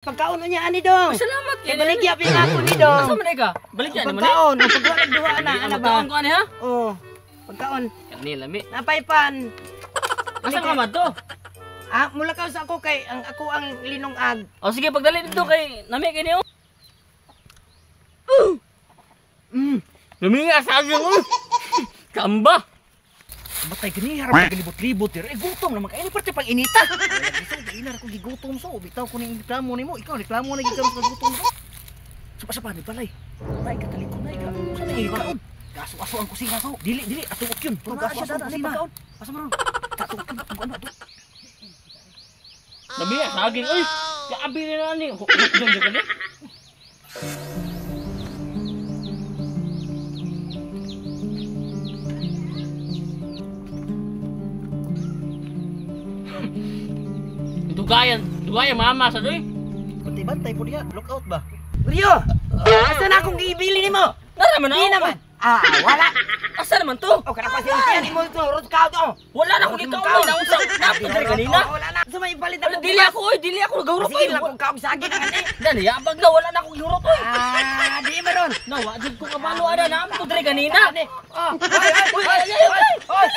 Pagkaon niya ani dong. Salamat kay baligya pa ako ni dong. Asa man ka? Baligya naman ni. Pagkaon, pagkaon duha na ana ba? Pagkaon ko ani ha? Oh. Pagkaon. Kani lami. Napaypan. Asa ka man to? Ah, mula ka sa ako kay ang ako ang linungag. O sige, pagdali dito kay nami kay niyo. Lami nga sa agyo. Kamba. Matay gani harap galibot-libot dir. Eh gutom naman kay ni parte pag inita. Wala ko gigutom so bitaw ko ning reklamo nimo. Ikaw reklamo na gid ka gutom so. Sapa-sapa ni balay. Nay ka talikod nay ka. Sa nay kaon. Gaso-aso ang kusina so. Dili dili ato okyon. Pero gaso-aso ang kusina. Asa man ron? Tato okyon ato ano ato. Lami nga sa aging oy. Kaabi na ni. Hukdon jud kani. Dugayan, dugayan mama sa doy. Bantay-bantay po diha, look out ba? Rio, asa na akong giibili nimo? Nara man ako. Di naman. Ah, wala. Asa naman to? O kana kasi ang mo to, rod ka to. Wala na akong gikaon na unsa na diri kanina. Wala na. Sa may ipalit ako. Dili ako oy, dili ako nagahurot. Sige lang kung kaog sa akin ani. Dali, abag na wala na akong gihurot oy. Ah, di man ron. Na wa jud ko kabalo ana na ko diri kanina. Oh, oy, oy, oy, oy.